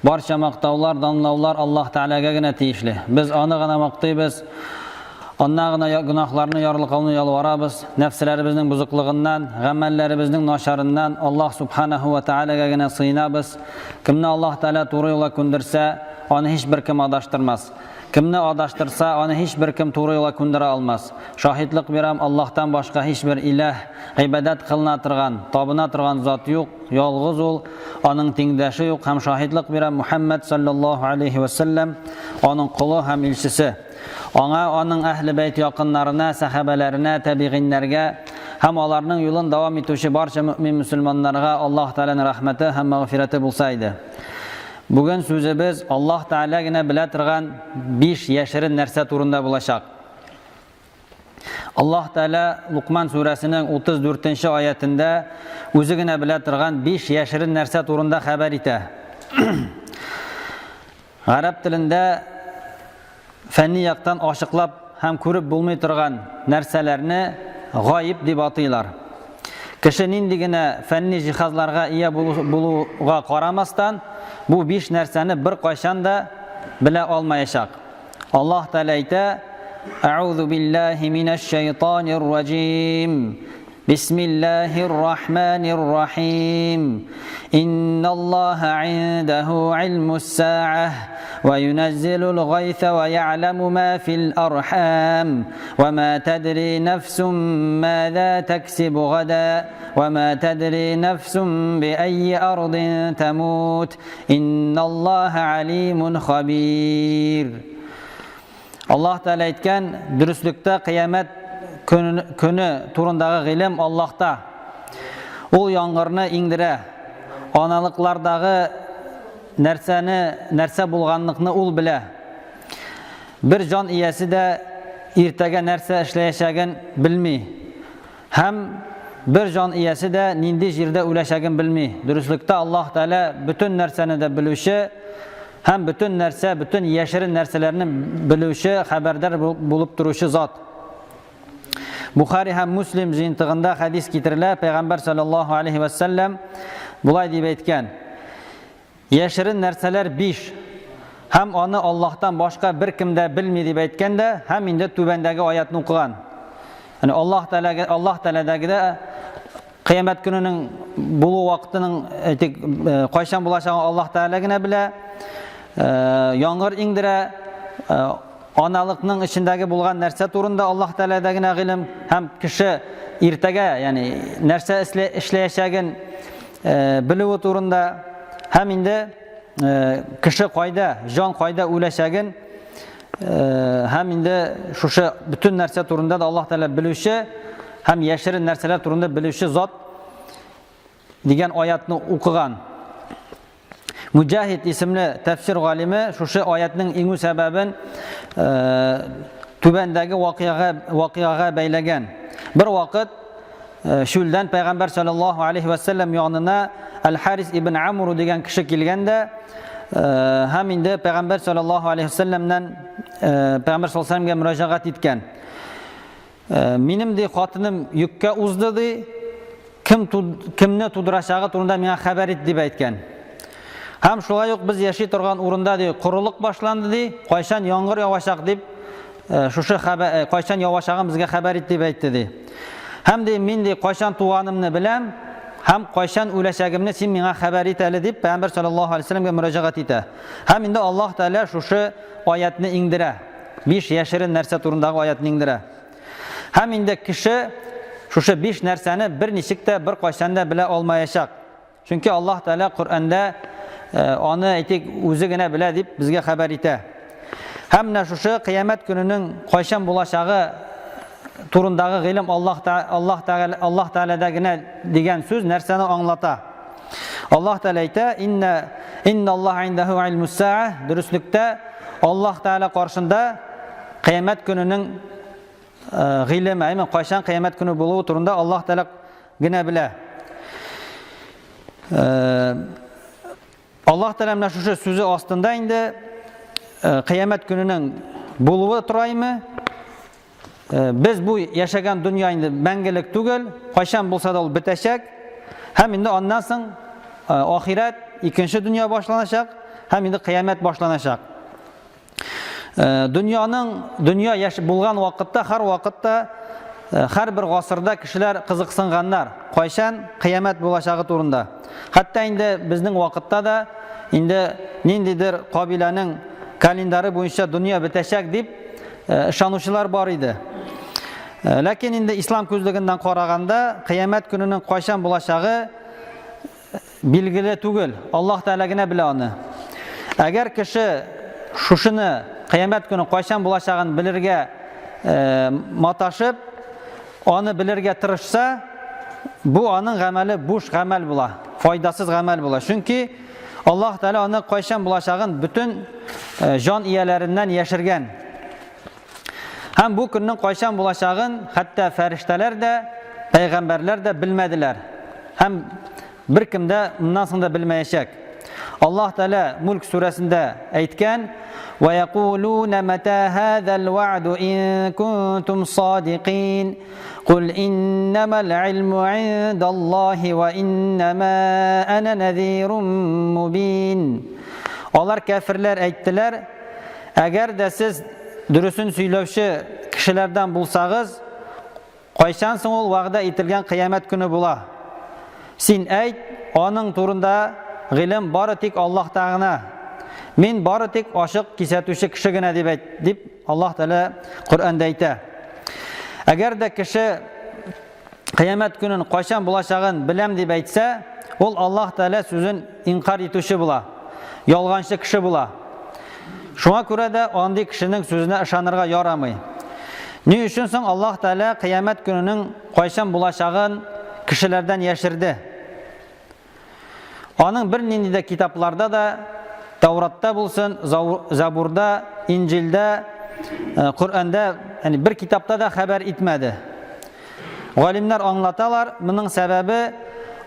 Барча мактаулар, данлаулар Аллаһ Тәгаләгә генә тиешле. Без аны гына мактыйбыз. Аннан гына гөнаһларны ярлыкауны ялварабыз. Нәфселәребезнең бозыклыгыннан, гамәлләребезнең начарыннан Аллаһ Субханаһу ва Тәгаләгә генә сыенабыз. Кемне Аллаһ Тәгалә туры юлга күндерсә, аны һичбер кем адаштырмас. Кемне адаштырса, аны һичбер кем туры юлга күндерә алмас. Шаһитлык бирәм, Аллаһтан башка һичбер иләһ, гыйбадәт кылына торган, табына торган зат юк, ялгыз ул, аның тиңдәше юк һәм шаһитлык бирәм, Мухәммәд саллаллаһу алейһи вә сәлләм аның колы һәм илчесе. Аңа, аның әһле бәйт якыннарына, сәхабәләренә, тәбигыйннәргә һәм аларның юлын дәвам итүче барча мөэмин мөселманнарга Аллаһ Тәгаләнең рәхмәте һәм мәгъфирәте булса иде. Бүген сүзебез Аллаһ Тәгалә генә белә торган биш яшерен нәрсә турында булачак. Аллаһ Тәгалә Лукман сүрәсенең 34 нче аятендә үзе генә белә торган биш яшерен нәрсә турында хәбәр итә. Гарәп телендә фәнни яктан ачыклап һәм күреп булмый торган нәрсәләрне гаиб дип атыйлар. Кеше нинди генә фәнни җиһазларга ия булуга карамастан, бу биш нәрсәне беркайчан да белә алмаячак. Аллаһ Тәгалә әйтә: Әгъузу биллаһи минәш шайтанир раҗим. Бисмиллаһир рахманир рахим. Инналлаһа индаһу илмус са'ах ва юназзилул гайса ва я'ламу ма фил архам ва ма тадри нафсум маза таксибу гада ва ма тадри нафсум би айи ардин тамут. Инналлаһа алимун хабир. Аллаһ Тәгалә әйткән, дөреслектә кыямәт көне турындагы гыйлем Аллаһта. Ул яңгырны иңдерә. Аналыклардагы нәрсәне, нәрсә булганлыкны ул белә. Бер җан иясе дә иртәгә нәрсә эшләячәген белми. Һәм бер җан иясе дә нинди җирдә үләчәген белми. Дөреслектә Аллаһ Тәгалә бөтен нәрсәне дә белүче һәм бөтен нәрсә, бөтен яшерен нәрсәләрне белүче, хәбәрдар булып торучы зат. Бухари һәм Муслим җыентыгында хәдис китерелә, Пәйгамбәр саллаллаһу алейһи вә сәлләм болай дип әйткән: Яшерен нәрсәләр биш, һәм аны Аллаһтан башка беркем дә белми дип әйткән дә, һәм инде түбәндәге аятны укыган. Яни Аллаһ Тәгаләгә Аллаһ Тәгаләдәге дә кыямәт көненең булу вакытының әйтик э, кайчан булачагын Аллаһ Тәгалә генә белә. Э, яңгыр иңдерә, э, аналыкның эчендәге булган нәрсә турында Аллаһ Тәгаләдә генә гыйлем һәм кеше иртәгә, ягъни нәрсә эшләячәген белүе турында һәм инде кеше кайда, җан кайда үләчәген һәм инде шушы бөтен нәрсә турында да Аллаһ Тәгалә белүче һәм яшерен нәрсәләр турында белүче зат дигән аятны укыган. Муҗахид исемле тәфсир галиме шушы аятның иңү сәбәбен түбәндәге вакыйгага вакыйгага бәйләгән. Бер вакыт чүлдән пәйгамбәр саллаллаһу алейхи ва саллям янына Аль-Харис ибн Амру дигән кеше килгән дә һәм инде пәйгамбәр саллаллаһу алейхи ва саллямнан пәйгамбәр саллаллаһу алейхи ва мөрәҗәгать иткән. Минем ди хатыным йөккә узды ди, кем кемне тудырачагы турында миңа хәбәр ит дип әйткән. Һәм шулай ук без яши торган урында ди корылык башланды ди, кайчан яңгыр явачак дип шушы хәбәр кайчан явачагын безгә хәбәр ит дип әйтте ди. Һәм ди мин ди кайчан туганымны беләм, һәм кайчан үләчәгемне син миңа хәбәр ит әле дип Пәйгамбәр саллаллаһу алейһи вәсәлләмгә мөрәҗәгать итә. Һәм инде Аллаһ Тәгалә шушы аятны иңдерә. Биш яшерен нәрсә турындагы аятны иңдерә. Һәм инде кеше шушы биш нәрсәне берничек тә, беркайчан да белә алмаячак. Чөнки Аллаһ Тәгалә Коръәндә э, аны әйтик үзе генә белә дип безгә хәбәр итә. Һәм менә шушы кыямәт көненең кайчан булачагы турындагы гыйлем Аллаһ Аллаһ Тәгалә Аллаһ Тәгаләдә генә дигән сүз нәрсәне аңлата? Аллаһ Тәгалә әйтә: "Инна инна Аллаһ индәһу илмус саа" Дөреслектә Аллаһ Тәгалә каршында кыямәт көненең э, гыйлеме, әйме, кайчан кыямәт көне булуы турында Аллаһ Тәгалә генә белә. Э, Аллаһ Тәгалә менә шушы сүзе астында инде э, кыямәт көненең булуы тора име? Без бу яшәгән дөнья инде мәңгелек түгел, кайчан булса да ул бетәчәк. Һәм инде аннан соң ахирәт, икенче дөнья башланачак һәм инде кыямәт башланачак. Дөньяның дөнья яш булган вакытта һәр вакытта һәрбер гасырда кешеләр кызыксынганнар, кайчан кыямәт булачагы турында. Хәтта инде безнең вакытта да инде ниндидер кабиләнең календары буенча дөнья бетәчәк дип ышанучылар бар иде. Ләкин инде ислам күзлегеннән караганда, кыямәт көненең кайчан булачагы билгеле түгел. Аллаһ Тәгалә генә белә аны. Әгәр кеше шушыны кыямәт көне кайчан булачагын белергә э, маташып, аны белергә тырышса, бу аның гамәле буш гамәл була, файдасыз гамәл була. Чөнки Аллаһ Тәгалә аны кайчан булачагын бөтен э, җан ияләреннән яшергән. Һәм бу көннең кайчан булачагын хәтта фәрештәләр дә, пәйгамбәрләр дә белмәделәр. Һәм беркем дә моннан соң да белмәячәк. Аллаһ Тәгалә Мульк сүрәсендә әйткән: "Ва якулуна мата хазал ва'ду ин кунтум садикин. Кул иннамал илму индаллаһи ва иннама ана назирун мубин." Алар кәферләр әйттеләр: Әгәр дә сез дөресен сөйләүче кешеләрдән булсагыз, кайчан соң ул вәгъдә ителгән кыямәт көне була? Син әйт, аның турында гыйлем бары тик Аллаһта гына. Мин бары тик ачык кисәтүче кеше генә дип әйт, дип Аллаһ Тәгалә Коръәндә әйтә. Әгәр дә кеше кыямәт көнен кайчан булачагын беләм дип әйтсә, ул Аллаһ Тәгалә сүзен инкар итүче була, ялганчы кеше була. Шуңа күрә дә андый кешенең сүзенә ышанырга ярамый. Ни өчен соң Аллаһ Тәгалә кыямәт көненең кайчан булачагын кешеләрдән яшерде? Аның бернинди дә китапларда да, Тауратта булсын, Забурда, Инҗилдә, э, Коръәндә, ягъни бер китапта да хәбәр итмәде. Галимнәр аңлаталар, моның сәбәбе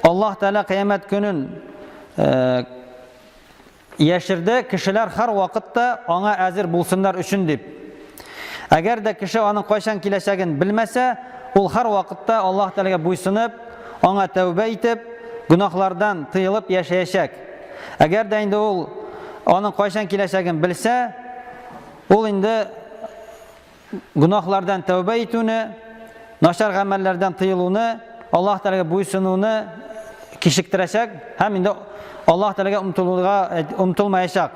Аллаһ Тәгалә кыямәт көнен э, Яшерде, кешеләр һәрвакытта аңа әзер булсыннар өчен дип. Әгәр дә кеше аның кайчан киләчәген белмәсә, ул һәрвакытта Аллаһ Тәгаләгә буйсынып, аңа тәүбә итеп, гөнаһлардан тыелып яшәячәк. Әгәр дә инде ул аның кайчан киләчәген белсә, ул инде гөнаһлардан тәүбә итүне, начар гамәлләрдән тыелуны, Аллаһ Тәгаләгә буйсынуны кичектерәчәк һәм инде Аллаһ Тәгаләгә омтылуга э, омтылмаячак.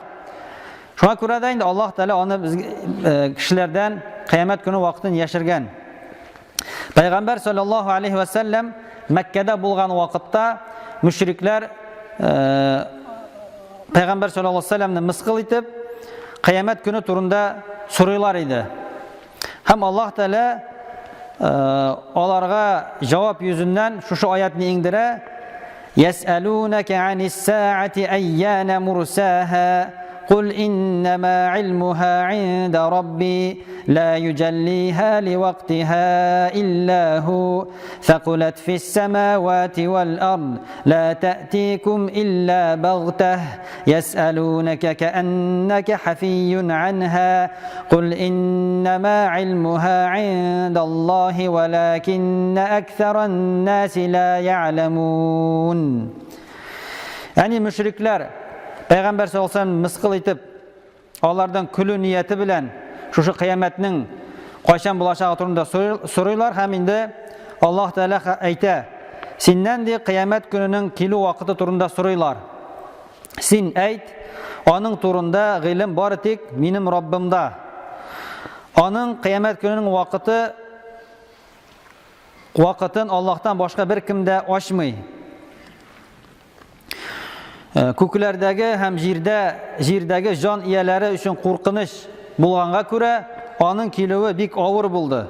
Шуңа күрә дә инде Аллаһ Тәгалә аны без э, кешеләрдән кыямәт көне вакытын яшергән. Пәйгамбәр саллаллаһу алейхи ва сәлләм Мәккәдә булган вакытта мөшрикләр э, Пәйгамбәр саллаллаһу алейһи ва сәлләмне мыскыл итеп, кыямәт көне турында сорыйлар иде. Һәм Аллаһ Тәгалә э, аларга җавап йөзеннән шушы аятны иңдерә: Ясәлүнәкә анис саати әйяна мурсаха Кул иннама илмуха инда рабби ла юҗаллиха ливактиха илля ху факулат фис самавати вал ард لا تأتيكم إلا بغتة يسألونك كأنك حفي عنها قل إنما علمها عند الله ولكن أكثر الناس لا يعلمون Yani müşrikler Peygamber sallallahu aleyhi ve sellem mıskıl itip Алардан көлү нияте белән шушы кыямәтнең кайчан булачагы турында сорыйлар һәм инде Аллаһ Тәгалә әйтә, синнән ди кыямәт көненең килү вакыты турында сорыйлар. Син әйт, аның турында гыйлем бары тик минем Раббымда. Аның кыямәт көненең вакыты вакытын Аллаһтан башка беркем дә ачмый. Э, күкләрдәге һәм җирдә җирдәге җан ияләре өчен куркыныч булганга күрә, аның килүе бик авыр булды.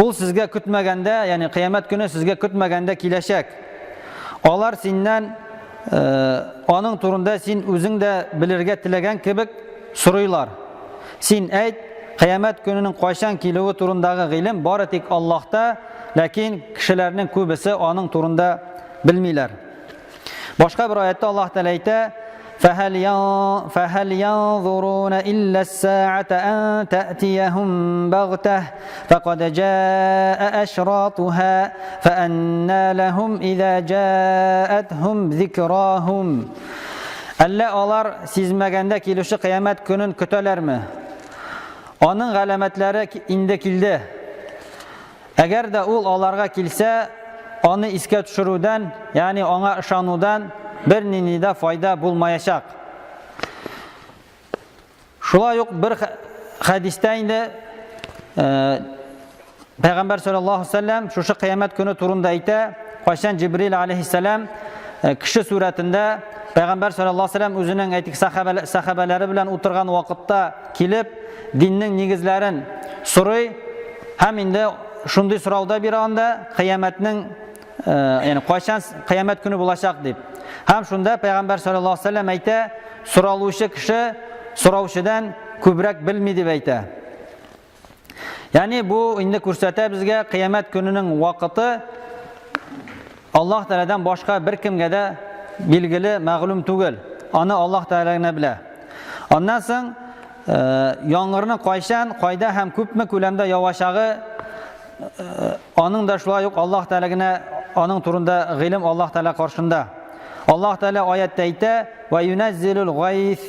Ул сезгә көтмәгәндә, ягъни кыямәт көне сезгә көтмәгәндә киләчәк. Алар синнән э, аның турында син үзең дә белергә теләгән кебек сорыйлар. Син әйт, кыямәт көненең кайчан килүе турындагы гыйлем бары тик Аллаһта, ләкин кешеләрнең күбесе аның турында белмиләр. Башка бер аятта Аллаһ Тәгалә әйтә: فهل فهل ينظرون إلا الساعة أن تأتيهم بغتة فقد جاء أشراطها فأنى لهم إذا جاءتهم ذكراهم. Әллә алар сизмәгәндә килүче кыямәт көнен көтәләрме? Аның галәмәтләре инде килде. Әгәр дә ул аларга килсә, аны искә төшерүдән, ягъни аңа ышанудан бернинди дә файда булмаячак. Шулай ук бер хәдистә инде э, Пәйгамбәр саллаллаһу алейһи шушы кыямәт көне турында әйтә, кайчан Җибрил алейһиссалам э, кеше сурәтендә Пәйгамбәр саллаллаһу алейһи үзенең әйтик сәхабәләре белән утырган вакытта килеп, диннең нигезләрен сорый һәм инде шундый сорау да бирә анда кыямәтнең э, ягъни кайчан кыямәт көне булачак дип. Һәм шунда пәйгамбәр саллаллаһу алейһи вәсәлләм әйтә, соралучы кеше сораучыдан күбрәк белми дип әйтә. Ягъни бу инде күрсәтә безгә кыямәт көненең вакыты Аллаһ Тәгаләдән башка беркемгә дә билгеле, мәгълүм түгел. Аны Аллаһ Тәгалә генә белә. Аннан соң э, яңгырның кайчан, кайда һәм күпме күләмдә явачагы э, аның да шулай ук Аллаһ Тәгалә генә аның турында гыйлем Аллаһ Тәгалә каршында. Аллаһ Тәгалә аятта әйтә: "Ва юназзилул гайс"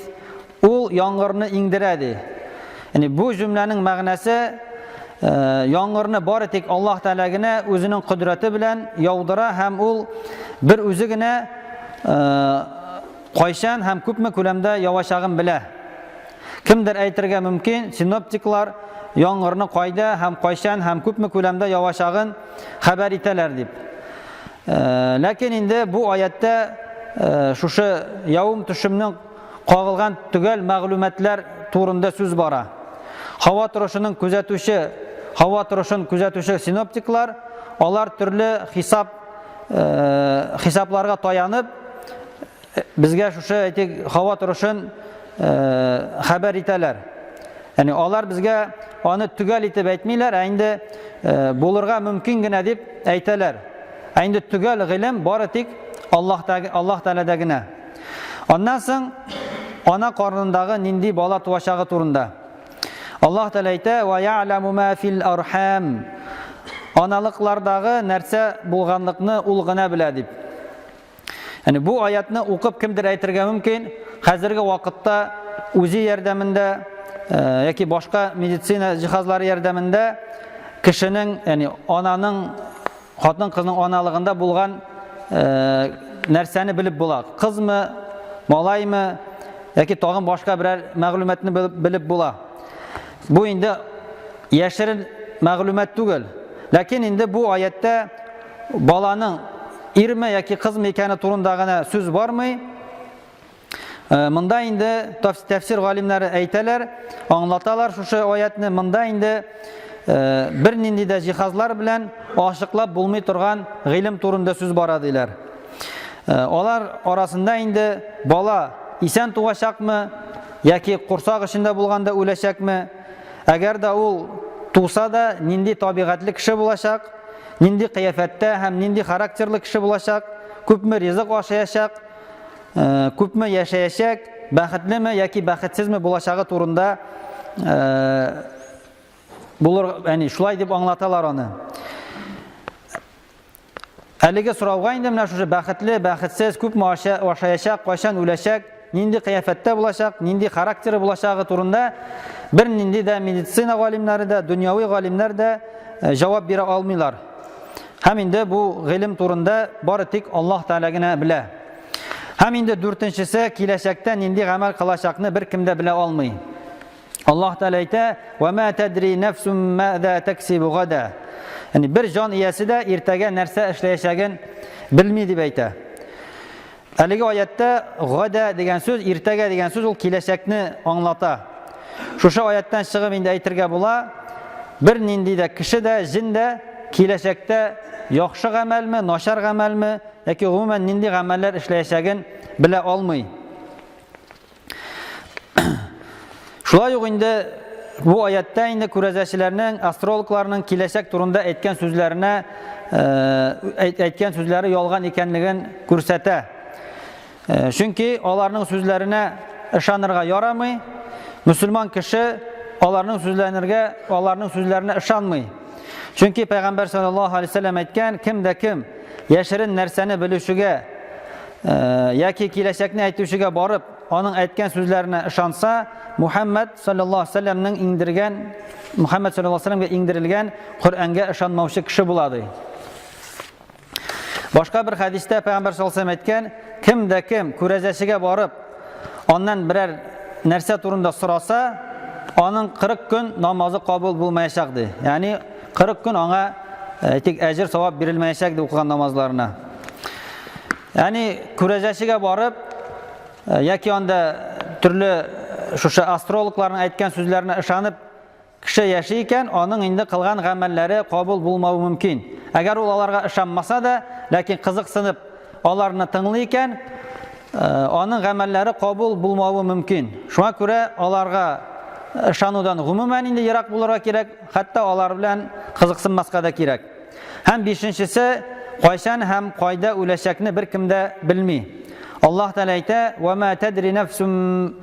Ул яңгырны иңдерә ди. Ягъни бу җөмләнең мәгънәсе э, яңгырны бары тик Аллаһ Тәгалә генә үзенең кодрәте белән яудыра һәм ул бер үзе генә э, кайчан һәм күпме күләмдә явачагын белә. Кемдер әйтергә мөмкин, синоптиклар яңгырны кайда һәм кайчан һәм күпме күләмдә явачагын хәбәр итәләр дип. Э, ләкин инде бу аятта э, шушы явым төшемнең кагылган төгәл мәгълүматлар турында сүз бара. Һава торышының күзәтүче, һава торышын күзәтүче синоптиклар, алар төрле хисап э, хисапларга таянып, безгә шушы әйтик һава торышын э, хәбәр итәләр. Ягъни алар безгә аны төгәл итеп әйтмиләр, ә инде э, булырга мөмкин генә дип әйтәләр. Ә инде төгәл гыйлем бары тик Аллаһ Аллаһ Тәгаләдә генә. Аннан соң ана карынындагы нинди бала туачагы турында. Аллаһ Тәгалә әйтә: "Ва я'ламу ма фил архам." Аналыклардагы нәрсә булганлыкны ул гына белә дип. Яни бу аятны укып кемдер әйтергә мөмкин, хәзерге вакытта үзе ярдәмендә э, яки башка медицина җиһазлары ярдәмендә кешенең, ягъни ананың, хатын-кызның аналыгында булган э, нәрсәне белеп була. Кызмы, малаймы яки тагын башка берәр мәгълүматны белеп була. Бу инде яшерен мәгълүмат түгел. Ләкин инде бу аятта баланың ирме яки кызмы икәне турында гына сүз бармый. Э, монда инде тәфсир галимнәре әйтәләр, аңлаталар шушы аятны. Монда инде э, бернинди дә җиһазлар белән ачыклап булмый торган гыйлем турында сүз бара диләр. Э, алар арасында инде бала исән туачакмы яки корсак эчендә булганда үләчәкме? Әгәр дә ул туса да, нинди табигатьле кеше булачак, нинди кыяфәттә һәм нинди характерлы кеше булачак, күпме ризык ашаячак, э, күпме яшәячәк, бәхетлеме яки бәхетсезме булачагы турында э, булыр, әни, шулай дип аңлаталар аны. Әлеге сорауга инде менә шушы бәхетле, бәхетсез, күпме ашаячак, кайчан үләчәк, нинди кыяфәттә булачак, нинди характеры булачагы турында бернинди дә медицина галимнәре дә, дөньяви галимнәр дә э, җавап бирә алмыйлар. Һәм инде бу гыйлем турында бары тик Аллаһ Тәгалә генә белә. Һәм инде дүртенчесе, киләчәктә нинди гамәл кылачакны беркем дә белә алмый. Аллаһ Тәгалә әйтә: "Ва ма тадри нафсун маза таксибу гада." Ягъни бер җан иясе дә иртәгә нәрсә эшләячәген белми дип әйтә. Әлеге аятта гада дигән сүз, иртәгә дигән сүз ул киләчәкне аңлата. Шушы аяттан чыгып инде әйтергә була, бер нинди дә кеше дә, җен дә киләчәктә яхшы гамәлме, начар гамәлме яки гомумән нинди гамәлләр эшләячәген белә алмый. Шулай ук инде бу аятта инде күрәзәчеләрнең, астрологларның киләчәк турында әйткән сүзләренә э, әйткән сүзләре ялган икәнлеген күрсәтә. Чөнки аларның сүзләренә ышанырга ярамый. Мөселман кеше аларның сүзләренә, аларның сүзләренә ышанмый. Чөнки Пәйгамбәр саллаллаһу алейһи вәсәлләм әйткән, кем дә кем яшерен нәрсәне белүчегә яки киләчәкне әйтүчегә барып, аның әйткән сүзләренә ышанса, Мухаммад саллаллаһу алейһи вәсәлләмнең иңдергән Мухаммад саллаллаһу алейһи вәсәлләмгә иңдерелгән Коръәнгә ышанмаучы кеше була ди. Башка бер хәдистә Пәйгамбәр саллаллаһу алейһи әйткән, кем дә кем күрәзәчегә барып, аннан берәр нәрсә турында сораса, аның 40 көн намазы кабул булмаячак ди. Ягъни 40 көн аңа әйтик әҗер савап бирелмәячәк ди укыган намазларына. Ягъни күрәзәчегә барып яки анда төрле шушы астрологларның әйткән сүзләренә ышанып Кеше яши икән, аның инде кылган гамәлләре кабул булмавы мөмкин. Әгәр ул аларга ышанмаса да, ләкин кызыксынып аларны тыңлый икән, аның гамәлләре кабул булмавы мөмкин. Шуңа күрә аларга ышанудан гомумән инде ерак булырга кирәк, хәтта алар белән кызыксынмаска да кирәк. Һәм бишенчесе, кайчан һәм кайда үләчәкне беркем дә белми. Аллаһ Тәгалә әйтә: "Ва ма тадри нафсун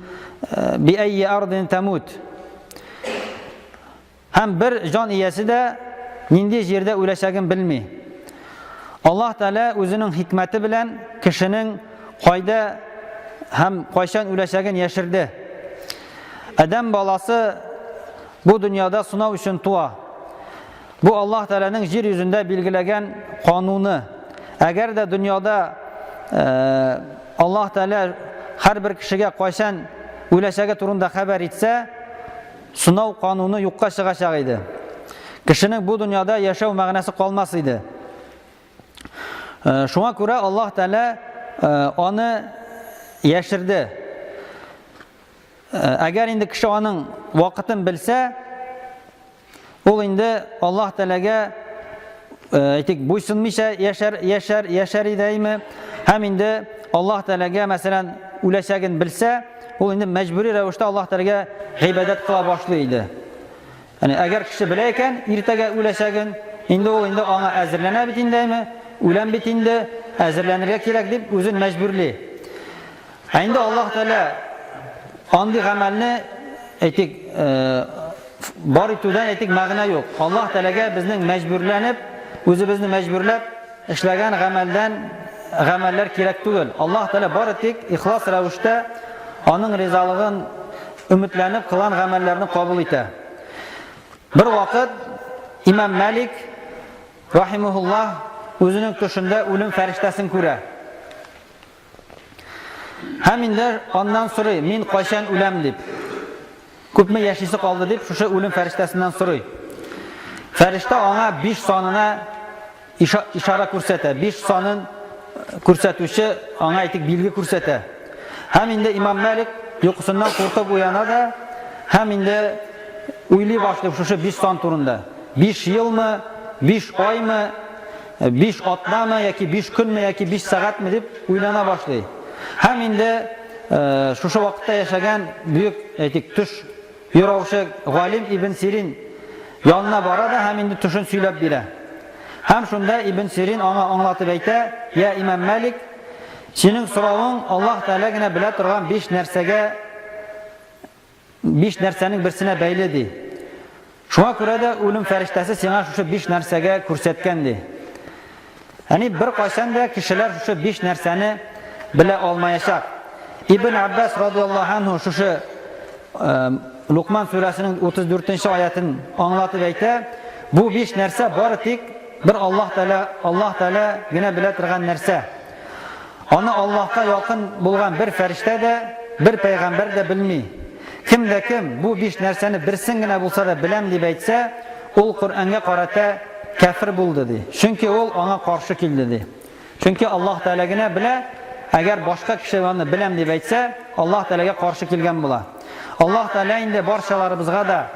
би айи ардин тамут". Һәм бер җан иясе дә нинди җирдә үләчәген белми. Аллаһ Тәгалә үзенең хикмәте белән кешенең кайда һәм кайчан үләчәген яшерде. Адәм баласы бу дөньяда сынау өчен туа. Бу Аллаһ Тәгаләнең җир йөзендә билгеләгән кануны. Әгәр дә дөньяда Аллаһ Тәгалә һәрбер кешегә кайчан үләчәге турында хәбәр итсә, сынау кануны юкка чыгачак иде. Кешенең бу дөньяда яшәү мәгънәсе калмас иде. Шуңа күрә Аллаһ Тәгалә аны яшерде. Әгәр инде кеше аның вакытын белсә, Ул инде Аллаһ Тәгаләгә әйтик, буйсынмыйча яшәр, яшәр, яшәр иде әйме? Һәм инде Аллаһ Тәгаләгә, мәсәлән, үләчәген белсә, ул инде мәҗбүри рәвештә Аллаһ Тәгаләгә гыйбадәт кыла башлый иде. Яни әгәр кеше белә икән, иртәгә үләчәген, инде ул инде аңа әзерләнә бит инде әйме? Үләм бит инде, әзерләнергә кирәк дип үзен мәҗбүрли. Ә инде Аллаһ Тәгалә андый гамәлне әйтик, бар итүдән әйтик мәгънә юк. Аллаһ Тәгаләгә безнең мәҗбүрләнеп, үзебезне мәҗбүрләп эшләгән гамәлдән гамәлләр кирәк түгел. Аллаһ Тәгалә бары тик ихлас рәвештә аның ризалыгын өметләнеп кылган гамәлләрне кабул итә. Бер вакыт имам Малик рахимахуллаһ үзенең төшендә үлем фәрештәсен күрә. Һәм инде аннан сорый, мин кайчан үләм дип. Күпме яшисе калды дип, шушы үлем фәрештәсеннән сорый. Фәрештә аңа 5 санына ишара күрсәтә. 5 санын күрсәтүче аңа әйтик билге күрсәтә. Һәм инде имам Мәлик йокысыннан куркып уяна да, һәм инде уйлый башлый шушы 5 сан турында. 5 елмы, 5 аймы, 5 атнамы яки 5 көнме яки 5 сәгатьме дип уйлана башлый. Һәм инде шушы вакытта яшәгән бөек, әйтик, төш юраучы галим Ибн Сирин янына бара да һәм инде төшен сөйләп бирә. Һәм шунда Ибн Сирин аңа аңлатып әйтә: "Я имам Малик, синең соравың Аллаһ Тәгалә генә белә торган 5 нәрсәгә Биш нәрсәнең берсенә бәйле, ди. Шуңа күрә дә үлем фәрештәсе сиңа шушы биш нәрсәгә күрсәткән, ди. Әни бер кайчан да кешеләр шушы биш нәрсәне белә алмаячак. Ибн Аббас радиаллаһу анһу шушы Лукман сүрәсенең 34 нче аятын аңлатып әйтә, бу биш нәрсә бары тик бер Аллаһ Тәгалә, Аллаһ Тәгалә генә белә торган нәрсә. Аны Аллаһка якын булган бер фәрештә дә, бер пәйгамбәр дә белми. Кем дә кем бу биш нәрсәне берсен генә булса да беләм дип әйтсә, ул Коръәнгә карата кәфер булды, ди. Чөнки ул аңа каршы килде, ди. Чөнки Аллаһ Тәгалә генә белә, әгәр башка кеше аны беләм дип әйтсә, Аллаһ Тәгаләгә каршы килгән була. Аллаһ Тәгалә инде барчаларыбызга да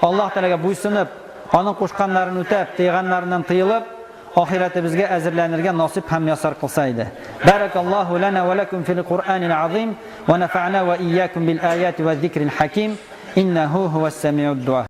Аллаһ Тәгаләгә буйсынып, аның кушканнарын үтәп, тыйганнарыннан тыелып, Ахирәтебезгә әзерләнергә насыйп һәм мияссар кылса иде. Бәрәкаллаһу лана ва лакум фил Куръанил азим ва нафа'на ва ийякум бил аяти ва зикрил хаким. Иннаху хуас самиуд дуа.